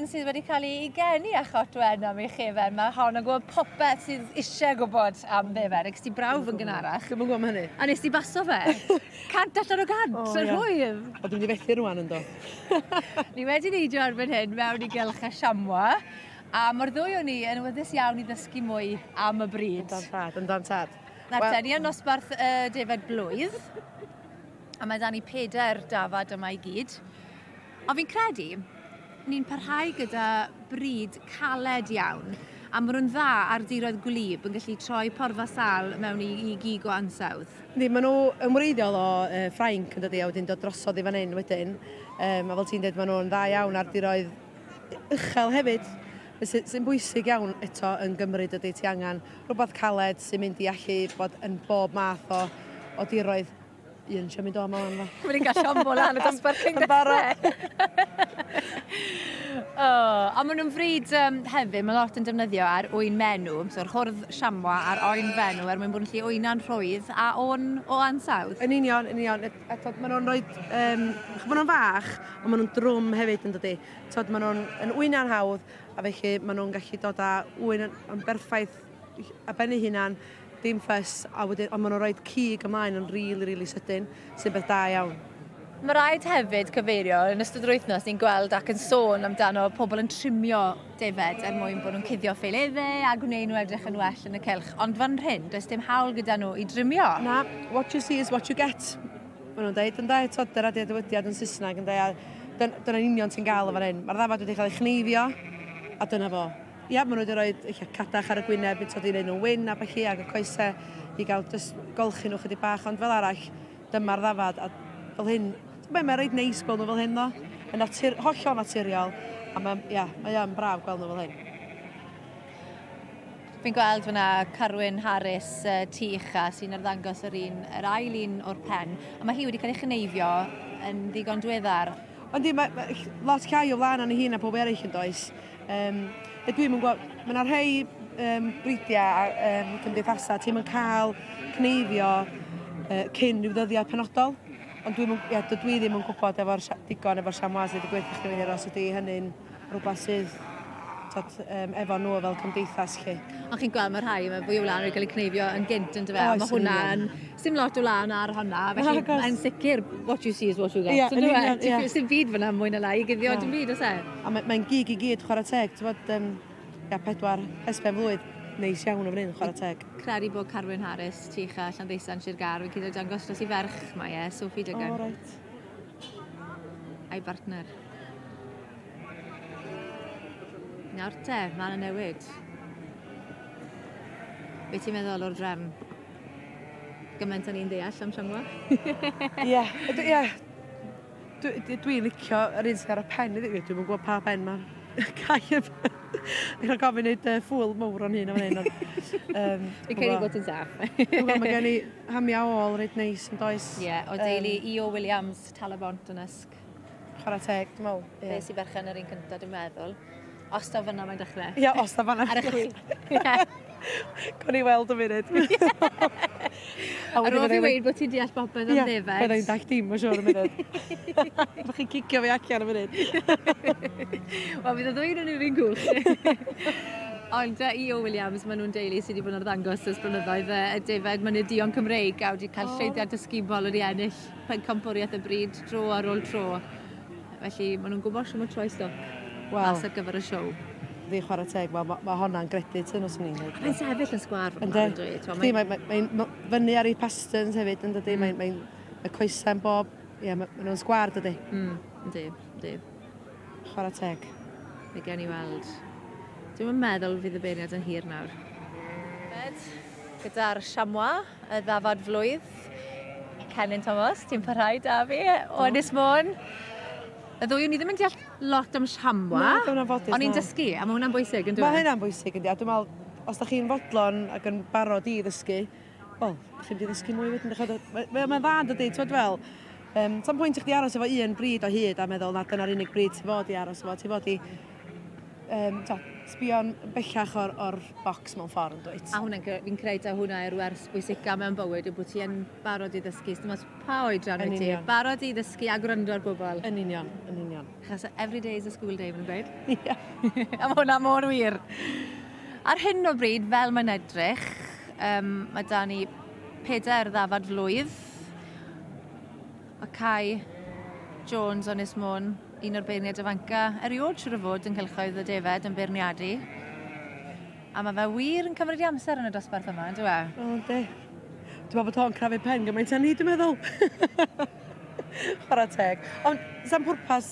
sydd wedi cael ei geni â chot wen am ei chefen, mae hon yn gwybod popeth sydd eisiau gwybod am ddefed. Ac ti brawf yn gynharach. Dwi'm yn gwybod am hynny. A nes ti baso fe? 100 allan o 100, O, yn ie. rhwydd. O, dwi'n mynd i fethu rwan ynddo. Ni wedi neidio erbyn hyn mewn i gylch y chamois, a mae'r ddwy o'n ni yn awyddus iawn i ddysgu mwy am y bryd. Yndan tad, yndan tad. Nawr te, ni yn nosbarth y defed blwydd, a mae 'da ni 4 dafad yma i gyd. Ond fi'n credu, ni'n parhau gyda bryd caled iawn, a maen nhw'n dda ar diroedd gwlyb yn gallu troi porfa sal mewn i gig o ansawdd. Yndi, maen nhw yn wreiddiol o Ffrainc yn dydi, a wedyn dod drosodd i fan hyn wedyn. A fel ti'n dweud, maen nhw'n dda iawn ar diroedd uchel hefyd. Sy'n bwysig iawn eto yn Gymru dydy, ti angen rhywbeth caled sy'n mynd i allu bod yn bob math o diroedd. Un eisiau mynd o yma fan fa. Mae'n cael siombo lan y dosbarth cyn Yn barod. A maen nhw'n fryd hefyd, mae lot yn defnyddio ar ŵyn menw, so'r hwrdd chamois a'r oen fenw, er mwyn bod yn gallu wyna'n rhwydd a o'n o ansawdd. Yn union, yn union. A tod, maen nhw'n rhoi, maen nhw'n fach, ond maen nhw'n drwm hefyd yn dydi. Tod, maen nhw'n yn wyna'n hawdd, a felly maen nhw'n gallu dod â ŵyn yn berffaith a ben eu hunan, dim ffys, a wedyn, ond maen nhw'n rhoi cig ymlaen yn rili, rili sydyn, sy'n beth da iawn. Mae rhaid hefyd cyfeirio, yn ystod yr wythnos ni'n gweld ac yn sôn amdano pobl yn trimio defed er mwyn bod nhw'n cuddio ffeileddau a gwneud nhw edrych yn well yn y cylch. Ond fan hyn, does dim hawl gyda nhw i drimio. Na, what you see is what you get. Maen nhw'n deud, ynde, tod, dyna di'r dywediad yn Saesneg, ynde, a dyna'n union ti'n gael o fan hyn. Mae'r ddafad wedi cael ei chneifio, a dyna fo. Ia, maen nhw wedi rhoi eich cadach ar y gwyneb, tod, i wneud nhw'n wyn a ballu, ac y coesau i gael jyst golchi nhw chydig bach, ond fel arall, dyma'r ddafad, a fel hyn, mae'n reit neis gweld nhw fel hyn, ddo. Yn hollol naturiol, a mae o'n braf gweld nhw fel hyn. Fi'n gweld fyna Carwyn Harris Tŷ Ucha sy'n arddangos yr ail un o'r pen, a mae hi wedi cael ei chneifio yn ddigon diweddar. Ond di, mae lot llai o flaen arni hi na pob eraill yn does. Dwi'm yn gweld, mae yna rhai bridiau a cymdeithasau ti'm yn cael cneifio cyn rhyw ddyddiau penodol. Ond dwi ddim yn gwybod efo'r digon efo'r chamois wedi gweithio chdi fyny os ydy hynny'n rhywbeth sydd efo nhw fel cymdeithas lle. Ond chi'n gweld mae rhai, mae fwy o wlân wedi cael eu cneifio yn gynt yn dyfe, a Oes, mae hwnna'n yn union. sim lot o wlân ar honna, felly Nag oes. yn sicr what you see is what you get. Ie, Yn yn dyfe? union, ie. Sim byd fyna mwy na lai i guddio Na. dim byd, oes e? A mae'n gig i gyd, chwarae teg, ti'n bod, ia, 4 hesben flwydd, neis iawn o fan hyn, chwarae teg. Credu bod Carwyn Harris, Tŷ Ucha, Llanddeusant, Sir Gâr, fi'n credu dangos dros i ferch mae e, Sophie Duggan. O, reit. A'i bartner. Nawr te, mae yna newid. Be ti'n meddwl o'r drefn? Gymaint o'n i'n deall am chamois? Ie, ie. Dwi'n licio yr un sydd ar y pen, iddi. Dwi'm yn gwybod pa ben mae'r cau y pen. Dwi'n gofyn wneud ffwl mawr o'n hun o fan hyn, ond, Fi'n credu bod ti'n saff. Dwi'n gwybod, mae gen i hamia ôl reit neis yn does. Ie, o deulu E.O. Williams, Talybont yn Ysg. Chwarae teg, dwi'n meddwl. Ie. Fe sy'n berchen yr un cyntaf, dwi'n meddwl. Os da fyna mae'n dechrau. Ie, os da fan'na. Ar y chwith. Gawn ni weld y munud. Ar ôl fi weud bod ti'n deall popeth am ddefed. Bydda i'n dallt dim, mae'n siŵr y munud. Byddwch chi'n cicio fi allan y munud. Wel, fydd y ddwy yn yr un cwch. Ond E.O. Williams, maen nhw'n deulu sydd wedi bod yn arddangos ers blynyddoedd y defed mynydd Cymreig a wedi cael llwyddiant ysgubol wedi ennill pencampwriaeth y bryd dro ar ôl tro. Felly, maen nhw'n gwybod shwt mae troi stoc mas ar gyfer y siow. Ddi chwarae teg, ma honna'n gredit yn os ni'n dweud. Mae'n sefyll yn sgwâr fan Yndi. hyn, dwi. T'mo, Yndi, mae'n fyny ar ei pasterns hefyd, yn dydi? Mae coesau'n bob, ie, ma nhw'n sgwâr, dydi? Yndi, yndi. Chwarae teg. Fe gewn ni weld. Dwi'm yn meddwl fydd y beirniad yn hir nawr. Fed, gyda'r chamois, y ddafad flwydd. Cennin Thomas, ti'n parhau da fi o Ynys Môn. Y ddwy o'n i ddim yn deall lot am chamois. Na, dwi'n anffodus, O'n i'n na. dysgu, a mae hwnna'n bwysig, yn Mae dwi? hynna'n bwysig, yndi. A dwi'n meddwl, os da chi'n fodlon ac yn barod i ddysgu, wel, chi'n mynd i ddysgu mwy wedyn. Dych chi'n Mae'n dda, yn dydi, ti'n fel, sa'm pwynt i chdi aros efo un bryd o hyd a meddwl na dyna'r unig bryd ti fod i aros efo. Ti fod i sbio'n bellach o'r bocs mewn ffordd, yn dwyt. A hwnna'n fi'n credu taw hwnna yw'r wers bwysica mewn bywyd, yw bod ti yn barod i ddysgu. Dim ots pa oedran wyt ti. Barod i ddysgu a gwrando ar bobl. Yn union, yn union. Achos every day is a school day, maen nhw'n gweud. Ie. A mae hwnna mor wir. Ar hyn o bryd, fel mae'n edrych, mae da ni 4 ddafad flwydd. Mae Kai Jones o Ynys Môn, un o'r beirniaid ifanca, erioed siŵr o fod yn cylchoedd y defaid yn beirniadu. A mae fe wir yn cymryd i amser yn y dosbarth yma, yndyw e? O, yndi. Dwi'n meddwl bod o'n crafu pen gymaint â ni, dwi'n meddwl. Chwarae teg. Ond sa'm pwrpas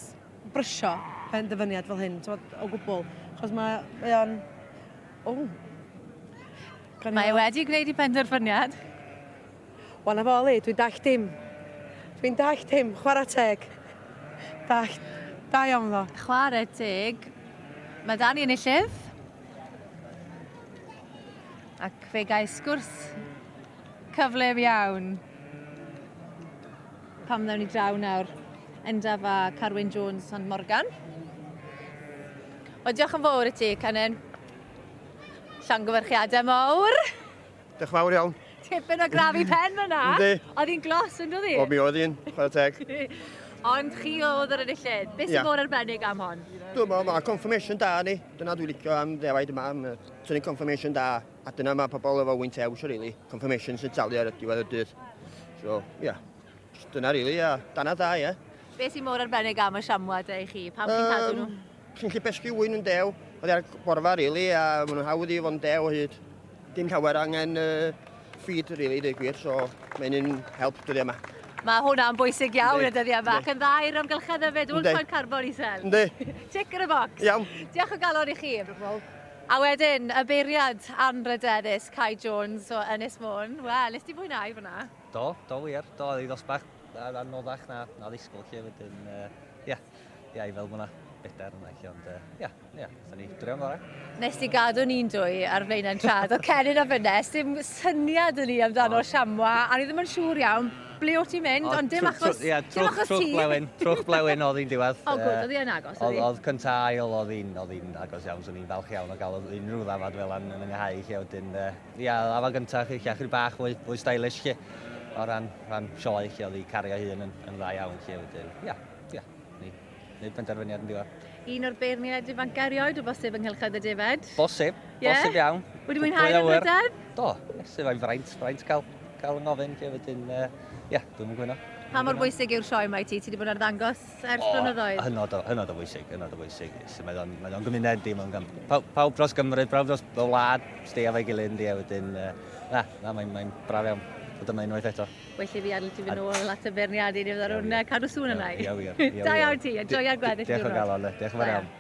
brysio penderfyniad fel hyn, t'mod, o gwbl. Achos mae o'n... O! Mae e wedi gwneud ei penderfyniad. Wel, na fo, Lee, dwi'n dallt dim. Dwi'n dallt dim, chwarae teg. Dallt. Da iawn ddo. Chwarae teg. Mae Dani enillydd. Ac fe gai sgwrs cyflym iawn. Pam ddawn ni draw nawr, Endaf a Carwyn Jones Sant Morgan. Wel, diolch yn fawr i ti, Cynan. Llongyfarchiadau mawr. Diolch yn fawr iawn. Tipyn o grafu pen fyna. Yndi. Oedd hi'n glos yn dod hi? O, mi oedd hi'n, chwarae teg. Ond chi oedd yr enillydd. Beth sy'n mor arbennig am hon? Dwi'n meddwl, mae confirmation da ni. Dyna dwi'n licio am ddefaid yma. Mae tynnu confirmation da. A dyna mae pobl efo wynt ew, so really. Confirmation sy'n talu ar y diwedd y dydd. So, ia. Yeah. Dyna, really, a dyna da, ie. Yeah. Beth sy'n mor arbennig am y chamois da i chi? Pam chi'n cadw nhw? Chi'n gallu pesgi wyn yn dew. Oedd ar borfa, really, a maen nhw'n hawdd i fod yn dew o hyd. Dim llawer angen feed, really, dweud gwir, so mae'n un help dyddiau yma. Mae hwnna'n bwysig iawn y dyddiau yma, ac yn dda i'r amgylchedd hefyd, wyth carbon isel. Yndi. Tick yn y box. Iawn. Diolch o galon i chi. A wedyn, y beiriad anrydeddus Kai Jones o Ynys Môn. Wel, nes ti fwynhau fyna? Do, do wir. Do, oedd hi ddosbarth anoddach na ddisgwyl lle wedyn, ia, ia, i fel bod 'na bedair yna lle, ond ia, ia, nathon ni drio'n gorau. Nes ti gadw ni'n dwy ar flaenau'n trad, o Cennin a Fynnes, dim syniad yn ni amdano chamois, a ni ddim yn siŵr iawn ble o ti'n mynd, ond dim achos, ia, dim achos trwch ti. Blewyn, trwch blewyn oedd hi'n diwedd. O, gwd, oedd hi yn agos, oedd hi? Oedd cynta ail, oedd hi'n agos iawn, so ni'n falch iawn o gael unrhyw ddafad fel yn yng Nghau, lle wedyn, ia, ddafad gyntaf, lle chydig bach fwy stylish, lle, o ran sioe, lle oedd hi cario hun yn dda iawn, lle wedyn, ia, ia, ni wneud penderfyniad yn diwedd. Un o'r beirniaid ifanc erioed o bosib yng nghylchoedd y defaid? Bosib, bosib iawn. Wedi mwynhau'r anrhydedd? Do, sydd mae'n fraint cael yng ngofyn, lle wedyn, ia, dwi'n mynd gwyno. Pa mor bwysig yw'r sioe mae ti? Ti wedi bod ar ddangos ers blynyddoedd? Hynod o bwysig, hynod o bwysig. Mae o'n gymuned di, mae'n pawb dros Gymru, pawb dros y wlad, stay efo'i gilydd, di, a wedyn, na, mae'n braf iawn bod yma unwaith eto. Well i fi adael ti fynd nôl at y beirniadu, ni fydda nhw'n cadw sŵn yna. Ia, wir. Da iawn ti, enjoio'r gweddill diwrnod. Diolch o galon, diolch yn fawr iawn.